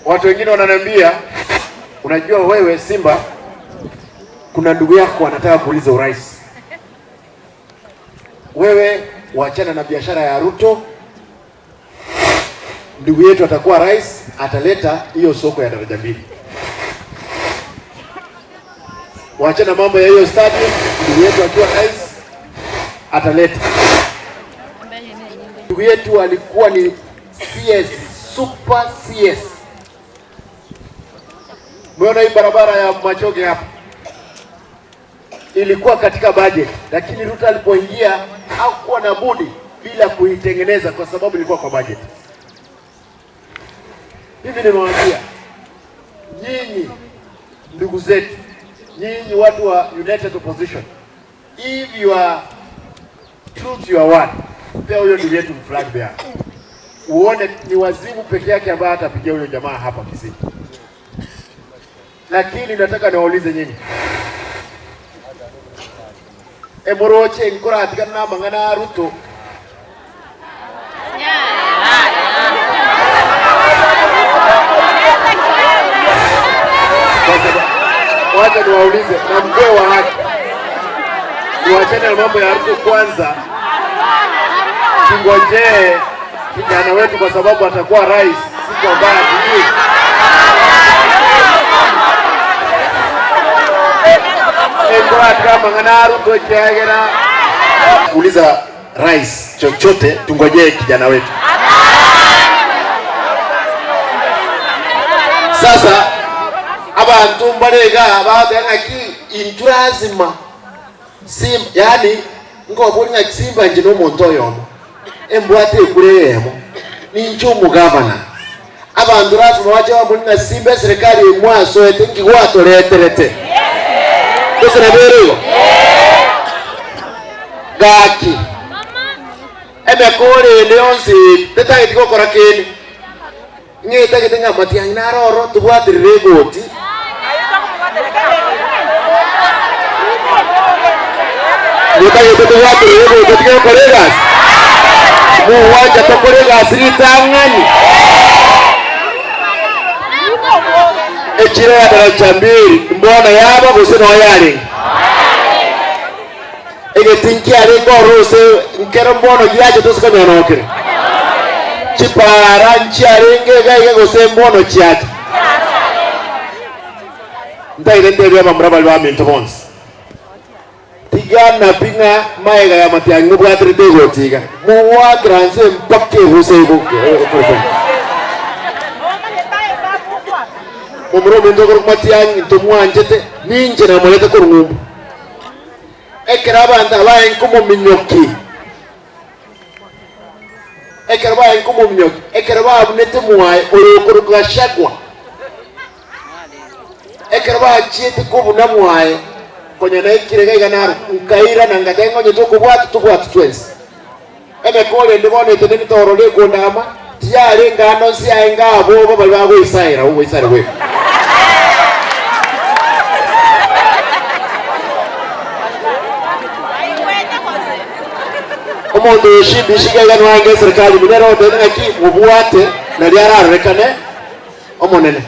Watu wengine wananiambia, unajua wewe Simba, kuna ndugu yako anataka kuuliza urais. Wewe wachana na biashara ya Ruto, ndugu yetu atakuwa rais, ataleta hiyo soko ya daraja mbili. Wachana mambo ya hiyo stadium, ndugu yetu akiwa rais ataleta. Ndugu yetu alikuwa ni CS, super CS. Umeona hii barabara ya Machoge hapa ilikuwa katika budget, lakini Ruto alipoingia hakuwa na budi bila kuitengeneza kwa sababu ilikuwa kwa budget. Mimi nimewaambia nyinyi ndugu zetu, nyinyi watu wa United Opposition, if you are true to your word, pea huyo ndugu yetu flag bearer, uone ni wazimu peke yake ambaye hatapigia huyo jamaa hapa Kisii. Lakini nataka niwaulize nyinyi, emoroche nkoratigana na mang'ana Ruto wacha niwaulize na mkwe wa haki, tuachane na mambo ya Ruto kwanza, tungojee kijana wetu kwa sababu atakuwa rais siku ambayo hatujui. Enkoratika mang'ana Ruto kiagera uliza rais chochote, tungojee kijana wetu. Sasa abantu mbarega babe ng'aki intu lazima simba, yani ngobori ng'aki simba nje n'omuntu oyomo embwate ekure eyemo ninche omugavana abantu lazima bache bambori ng'a simba eserikali emwasoete nkigwatoreterete gose nabere igo gaki emekore ende yonsi tetageti gokora kende ng'etagete ng'a matiang'i naroro tobwaterere egoti getagete tobwaterere egoti tige gokora egasi muwacha tokora egasi ritang'ani echira ya daraja mbili mbona yaba gose noyarenga egeti nkiarenge orose nkero mbono giache tosikonyonokere chipara nchiarenge gaiga gose mbono chiache ntaire ndebia abamura bari baminto bonsi tigana ping'a maega ya matiang'i mobwaterete egotiga mowakera nse mpaka ebuse egoke omuro ominto okoro matiang'i ntomwanchete ninche namorete korwa ng'umbu ekero abanto abaye nkomominyoki ekero baye nkomominyoki ekero babunete mwaye orokoro gashagwa ekero bachiete kobuna mwaye konya naikire gaiga naro nkaira na ngate ng'onye tokobwata tobwata twensi emekore ende bono ete nebitoro rikundama tiyare ngano nsi yaye ngabo bari bagoisaira ogoisaira bweka omonto oyoshibishiga nwange serikali minere otete ng'aki mobwate nari ararorekane omonene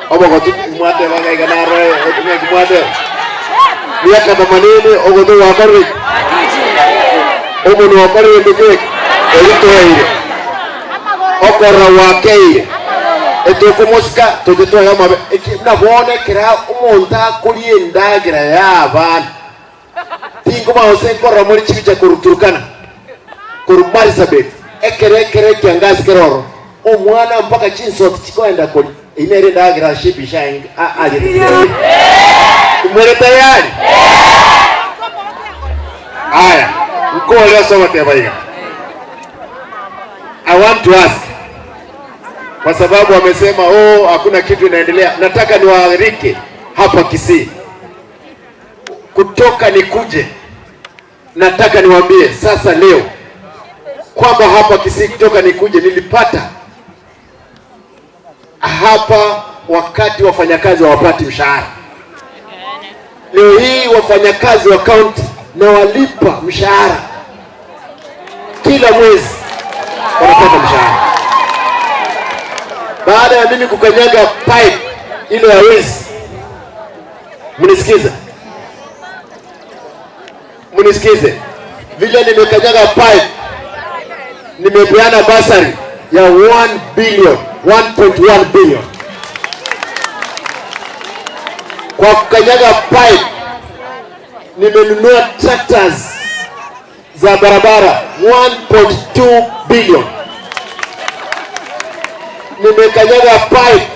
obogoti mwate bagaiga naroe ng'aki mwate miaka mamanene ogoto gwakorire omonwe wakorire ndikeke eritoeire okora gwakeire etokomosika togetoa amabe nabone kera omonto akoria endagira ya abana tinkomaose nkorora muri chibicha korwa Turkana korwa Marsabit ekere ekere ekiangasi keroro omwana mpaka chinsoti chikoenda kori inere endagira shibisha arie mwere tayari aya nkole asomateba iga. I want to ask kwa sababu wamesema oh, hakuna kitu inaendelea. Nataka niwaalike hapa Kisii kutoka nikuje, nataka niwaambie sasa leo kwamba hapa Kisii kutoka nikuje nilipata hapa wakati wafanyakazi hawapati mshahara. Leo hii wafanyakazi wa kaunti na walipa mshahara kila mwezi, wanapata mshahara. ya mimi kukanyaga pipe ile ya wizi, mnisikize, mnisikize, vile nimekanyaga pipe, nimepeana basari ya 1 billion, 1.1 billion kwa kukanyaga pipe. Nimenunua tractors za barabara 1.2 billion. Nimekanyaga pipe.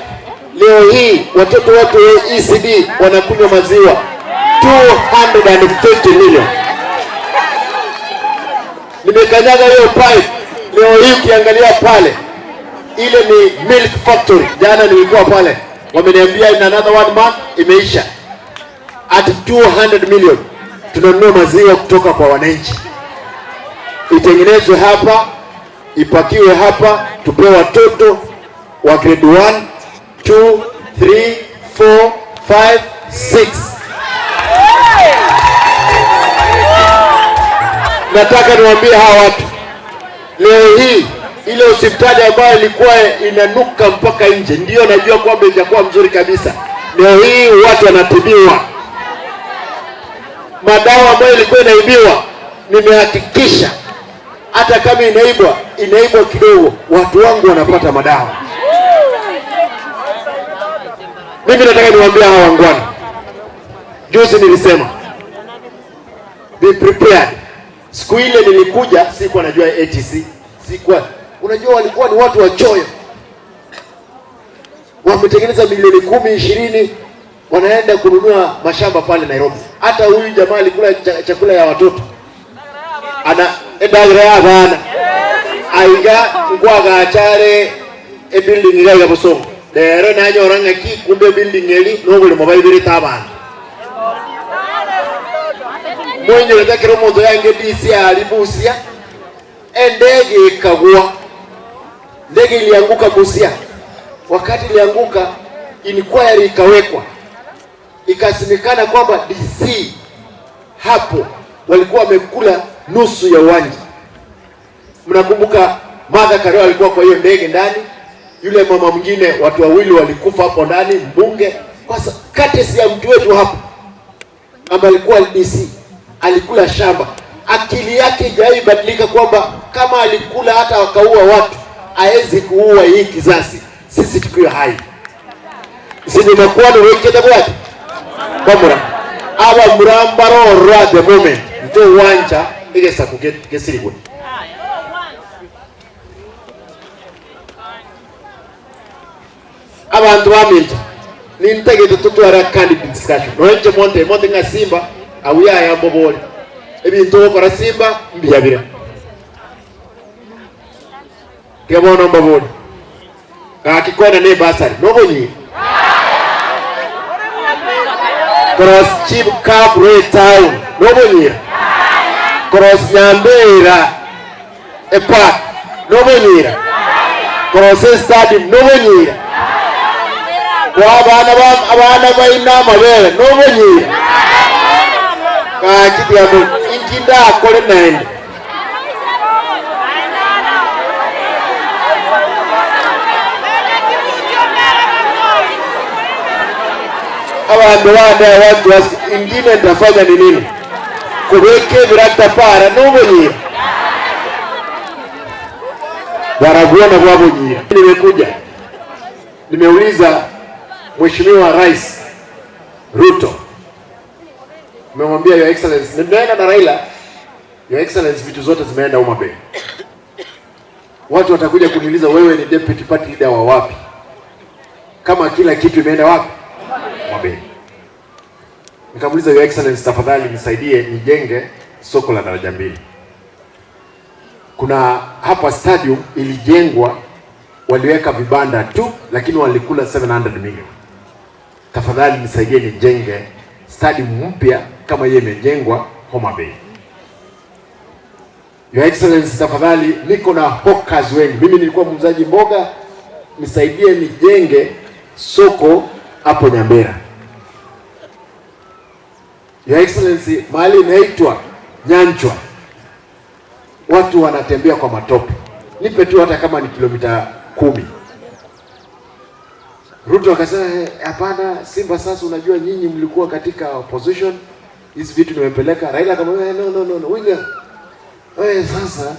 Leo hii watoto wetu wa ECD wanakunywa maziwa 250 million. Nimekanyaga hiyo pipe. Leo hii ukiangalia pale, ile ni milk factory. Jana nilikuwa pale, wameniambia in another one month imeisha. At 200 million tunanunua maziwa kutoka kwa wananchi, itengenezwe hapa, ipakiwe hapa, tupewe watoto wa grade 1, 2, 3, 4, 5, 6. Nataka niwaambie hawa watu leo hii, ile hospitali ambayo ilikuwa inanuka mpaka nje, ndio najua kwamba itakuwa mzuri kabisa. Leo hii watu wanatibiwa. Madawa ambayo ilikuwa inaibiwa, nimehakikisha hata kama inaibwa, inaibwa kidogo, watu wangu wanapata madawa. Mimi nataka niwaambie hawa wangwana, juzi nilisema be prepared. Siku ile nilikuja sikuwa najua ATC, sikuwa unajua, walikuwa ni watu wachoyo, wametengeneza milioni 10, 20, wanaenda kununua mashamba pale Nairobi. Hata huyu jamaa alikula chakula ya watoto ana edagira abana aiga ngwagachare e building ira Bosongo lero nanyora ng'aki kumbe building eri nobulimo baibirete abana mwenyewe kero omonto yange DC ali Busia, endege ikagwa, ndege ilianguka Busia. Wakati ilianguka, inquiry ikawekwa, ikasemekana kwamba DC hapo walikuwa wamekula nusu ya uwanja. Mnakumbuka Martha Karua alikuwa kwa hiyo ndege ndani, yule mama mwingine, watu wawili walikufa hapo ndani, mbunge. Kwa courtesy ya mtu wetu hapo ambaye alikuwa DC, alikula shamba. Akili yake haijaibadilika kwamba kama alikula hata wakaua watu, haezi kuua hii kizazi sisi tukiwa hai. Sinimakwano weketa bwati bamura aba murambaro at the moment nto wancha igesa kugesirigwe. Abantu baminto nintegete tutwara candidate discussion noenje monte monte nga Simba awuya yambobole ebintu okora Simba mbiyabira kebono mbobole kakikona ne basari nobonyi cross chip Kabwe town nobonyira cross Nyambera e park nobonyira cross stadium nobonyira kwa abana baina amabere nobonyira kakitiambo inkinda akole naende. Abantu bana watu ingine ndafanya ni nini kubeke biratapara nobonyira baraguona bwabonyira. Nimekuja nimeuliza Mheshimiwa Rais Ruto, nimemwambia Your Excellency, nimeenda na Raila, Your Excellency, vitu zote zimeenda Homa Bay. Watu watakuja kuniuliza wewe ni deputy party leader wa wapi, kama kila kitu imeenda wapi? Homa Bay. Nikamuuliza Your Excellency, tafadhali nisaidie nijenge soko la daraja 2. Kuna hapa stadium ilijengwa, waliweka vibanda tu, lakini walikula 700 million. Tafadhali nisaidie nijenge stadium mpya kama hiyo imejengwa Homa Bay. Your Excellency, tafadhali niko na hawkers wengi. Mimi nilikuwa muuzaji mboga, nisaidie nijenge soko hapo Nyambera. Your Excellency, mahali inaitwa Nyanchwa, watu wanatembea kwa matope, nipe tu hata kama ni kilomita 10. Ruto akasema, "Hapana, Simba, sasa unajua nyinyi mlikuwa katika opposition, hizi vitu nimepeleka." Raila akamwambia, "No, no, no, no, William, wewe sasa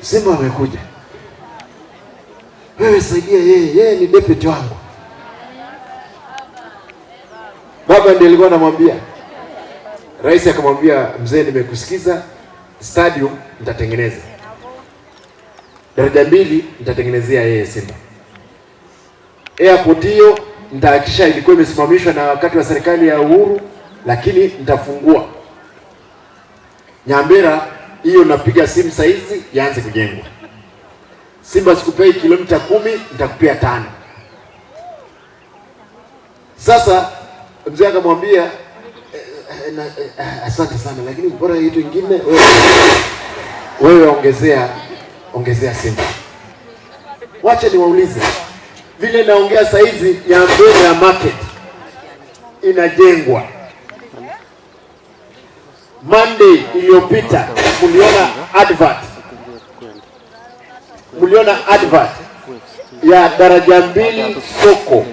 Simba amekuja, wewe saidia yeye, yeye ni deputy wangu." Baba ndiye alikuwa anamwambia. Rais akamwambia, "Mzee, nimekusikiza, stadium nitatengeneza, daraja mbili nitatengenezea yeye Simba, airport hiyo nitahakikisha ilikuwa imesimamishwa na wakati wa serikali ya Uhuru, lakini nitafungua. Nyambera hiyo napiga simu saizi ianze kujengwa. Simba sikupei kilomita 10, nitakupea 5." Sasa mzee akamwambia, "Asante sana, lakini bora kitu ingine wewe ongezea Simba." Wacha niwaulize, vile naongea saizi, Nyambera market inajengwa. Monday iliyopita mliona advert ya daraja mbili soko.